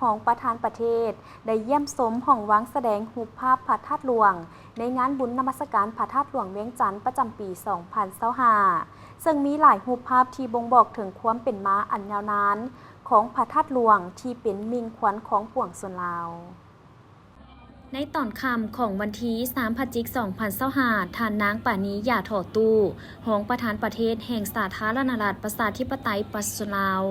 ຮອງປະທານປະເທດ ໄດ້ຢ້ຽມຊົມຫ້ອງວາງສະແດງຮູບພາບພະທາດຫຼວງ ໃນງານບຸນນະມັດສະການພະທາດຫຼວງວຽງຈັນ ປະຈຳປີສອງພັນຊາວຫ້າ ເຊິ່ງມີຫຼາຍຮູບພາບທີ່ບົ່ງບອກເຖິງຄວາມເປັນມາອັນຍາວນານຂອງພະທາດຫຼວງ ທີ່ເປັນມິ່ງຂວັນຂອງປວງຊົນລາວ. ໃນຕອນຄ່ຳຂອງວັນທີສາມ ພະຈິກ ສອງພັນຊາວຫ້າ ທ່ານນາງ ປານີ ຢາທໍ່ຕູ້ ຮອງປະທານປະເທດແຫ່ງສາທາລະນະລັດ ປະຊາທິປະໄຕ ປະຊາຊົນລາວ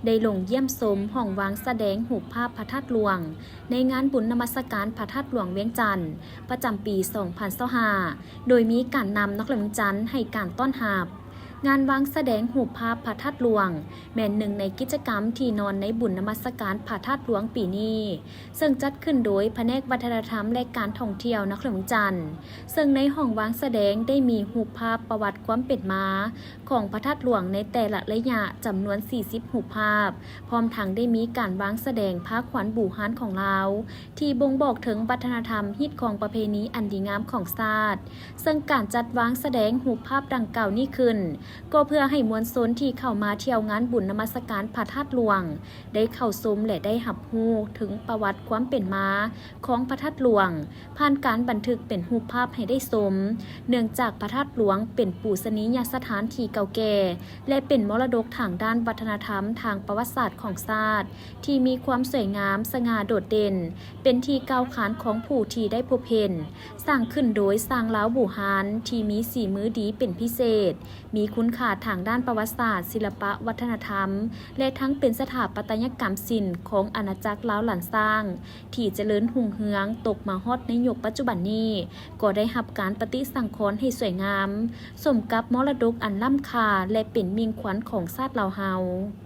ໄດ້ລົງຢ້ຽມຊົມຫ້ອງວາງສະແດງຮູບພາບພະທາດຫຼວງ ໃນງານບຸນນະມັດສະການພະທາດຫຼວງວຽງຈັນ ປະຈຳປີສອງພັນຊາວຫ້າ ໂດຍມີການນຳນະຄອນຫຼວງວຽງຈັນໃຫ້ການຕ້ອນຮັບ. ງານວາງສະແດງຮູບພາບພະທາດຫຼວງ ແມ່ນໜຶ່ງໃນກິດຈະກຳທີ່ນອນໃນບຸນນະມັດສະການພະທາດຫຼວງປີນີ້ ເຊິ່ງຈັດຂຶ້ນໂດຍພະແນກວັດທະນະທຳ ແລະ ການທ່ອງທ່ຽວນະຄອນຫຼວງວຽງຈັນ ເຊິ່ງໃນຫ້ອງວາງສະແດງໄດ້ມີຮູບພາບປະຫວັດຄວາມເປັນມາຂອງພະທາດຫຼວງໃນແຕ່ລະໄລຍະ ຈຳນວນສີ່ສິບຮູບພາບ, ພ້ອມທັງໄດ້ມີການວາງສະແດງຜ້າຂວັນບູຮານຂອງລາວ ທີ່ບົ່ງບອກເຖິງວັດທະນະທຳ, ຮີດຄອງປະເພນີອັນດີງາມຂອງຊາດ. ເຊິ່ງການຈັດວາງສະແດງຮູບພາບດັ່ງກ່າວນີ້ຂຶ້ນ ກໍເພື່ອໃຫ້ມວນຊົນທີ່ເຂົ້າມາທ່ຽວງານບຸນນະມັດສະການພະທາດຫຼວງ ໄດ້ເຂົ້າຊົມ ແລະ ໄດ້ຮັບຮູ້ເຖິງປະຫວັດຄວາມເປັນມາຂອງພະທາດຫຼວງ ຜ່ານການບັນທຶກເປັນຮູບພາບໃຫ້ໄດ້ຊົມ, ເນື່ອງຈາກພະທາດຫຼວງເປັນປູຊະນີຍະສະຖານທີ່ເກົ່າແກ່ ແລະ ເປັນມໍລະດົກທາງດ້ານວັດທະນະທຳທາງປະຫວັດສາດຂອງຊາດ ທີ່ມີຄວາມສວຍງາມ, ສະຫງ່າໂດດເດັ່ນ, ເປັນທີ່ກ່າວຂານຂອງຜູ້ທີ່ໄດ້ພົບເຫັນ, ສ້າງຂຶ້ນໂດຍຊ່າງລາວບູຮານທີ່ມີສີມືດີເປັນພິເສດ, ມີຄຸນຄ່າທາງດ້ານປະຫວັດສາດ, ສິລະປະວັດທະນະທຳ ແລະ ທັງເປັນສະຖາປັດຕະຍະກຳສິນຂອງອານາຈັກລາວລ້ານຊ້າງ ທີ່ຈະເລີນຮຸ່ງເຮືອງຕົກມາຮອດໃນຍຸກປັດຈຸບັນນີ້ ກໍໄດ້ຮັບການປະຕິສັງຂອນໃຫ້ສວຍງາມ ສົມກັບມໍລະດົກອັນລ້ຳຄ່າ ແລະ ເປັນມິ່ງຂວັນຂອງຊາດລາວເຮົາ.